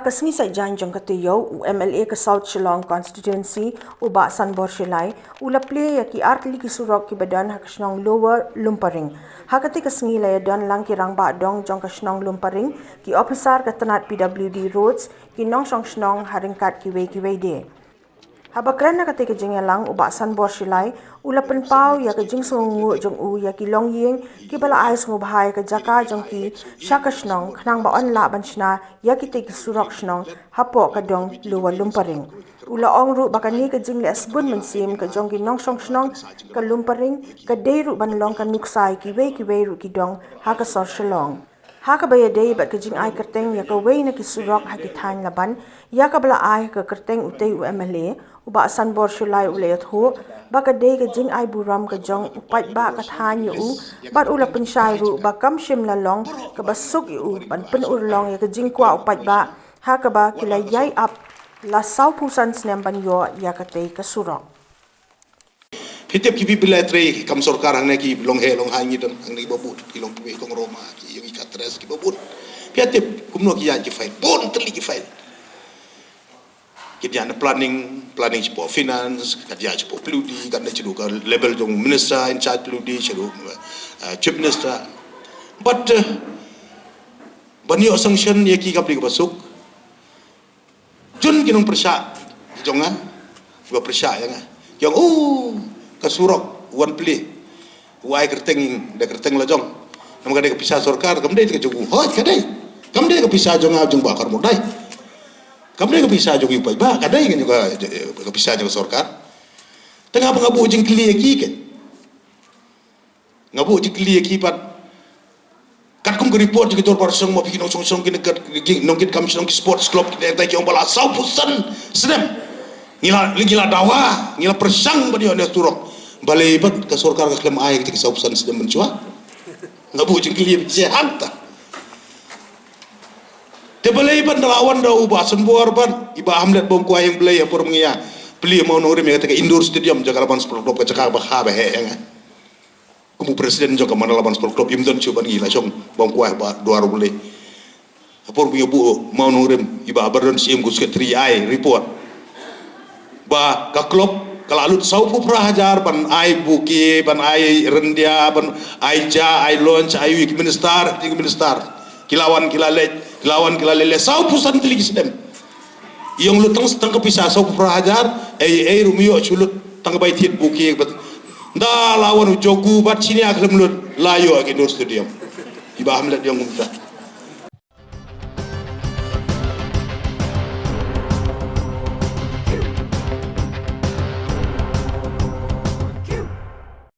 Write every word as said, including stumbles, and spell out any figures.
Ka sngi Saitjaiñ jong ka taïew, u M L A ka South Shillong Constituency, u Bah Sanbor Shullai, u la plie ïa ki artylli ki surok kiba don ha ka shnong Lower Lumparing. Ha katei ka sngi la ïadon lang ki rangbah dong jong ka shnong Lumparing, ki ophisar ka tnat P W D Roads, ki nongshong shnong ha ryngkat kiwei kiwei de. Haba kren ha katei ka jingïalang, u Bah Sanbor Shullai u la pynpaw ïa ka jingsngewnguh jong u ïa ki longïing kiba la ai sngewbha ïa ka jaka jong ki sha ka shnong, khnang ba yn lah ban shna ïa kitei ki surok shnong hapoh ka dong Lower Lumparing. U la ong ruh ba kane ka jingleh sbun mynsiem ka jong ki nongshong shnong ka Lumparing ka dei ruh ban long ka nuksa ïa kiwei kiwei ruh ki dong ha ka sor Shillong. Ha kaba ïadei bad ka jingai kyrteng ïa kawei na ki surok ha ki thaiñ Laban, ïa kaba la ai ha ka kyrteng utei u M L A, u Bah Sanbor Shullai u la ïathuh ba ka dei ka jingai burom ka jong u paidbah ka thaiñ ïa u, bad u la pynshai ruh ba kam shym la long kaba suk ïa u ban pynurlong ïa ka jingkwah u paidbah ha kaba ki la ïai ap la sawphew san snem ban ïoh ïa katei ka surok. Phi tip ki phi ba la trei kam sorkar hangne ki long heh long hai ngi don hangne kiba bun, ki long phi kong Roma, ki ïong ki Katres kiba bun. Phi tip kumno ki ïaid ki file, bun tylli ki file. Ki ïaid na planning, planning shapoh finance, ka ïaid shapoh P W D, ka ïaid shaduh ka level jong minister in charge P W D, shaduh chief minister. But ban ïoh sanction ïa ki kam dei kaba suk. Jun ki nongpyrshah jong nga, kiba pyrshah ïa nga, ki ong, oh, ka surok wan plie, u ai kyrteng, da kyrteng la jong. Namar ka dei ka pisa sorkar, kam dei ka jong u. Hooid ka dei. Kam dei ka pisa jong nga, jong Bah Kharmur dei. Kam dei ka pisa jong u paidbah, ka dei ka pisa jong sorkar. Te nga ba nga buh jingkylli ïa ki. Nga buh jingkylli ïa ki pat. Katkum ka report jong ki dorbar shnong, ma phi ki nongshong shnong, ki nongkit kam shnong, ki sports club, ki nongtai ki ong ba la sawphew san snem ngi la, ngi la dawa, ngi la pyrshang ban ïoh ne surok. Balei pat ka sorkar ka khlem ai ki sawphew san snem mynshuwa? Nga buh jingkylli ïa phi hangta. Te balei pat da la wan da u Bah Sanbor pat, i Bah Hamlet Bongkwa ïeng Blei ha por mynta ïa plie Mawngrim ïa kata ka indoor stadium jong ka Laban Sport Club, ka jaka ba kha ba heh ïa nga. Kum u president jong ka Laban Sport Club, im don shuh ban ngi la shong bam kwah ba dwar u Blei. Ha por ba ngi buh Mawngrim, i Bah Bardon Syiem kum u secretary ai report ba ka club ka la lut sawphew phra hajar ban ai bouquet, ban ai ryndia, ban ai ja, ai lunch, ai ïa ki minister, ïa ki minister. Ki la wan ki la leit, ki la wan ki la leit, leh sawphew san tylli ki snem. Ïong lut tang, tang ka pisa sawphew phra hajar, ei ei ruh ym ïoh shuh lut tang ka bai thied bouquet. Nda la wan u Jong Gu bad shini ïa khlem lut la ïoh ha ki indoor stadium. I Bah Hamlet ïong kumta.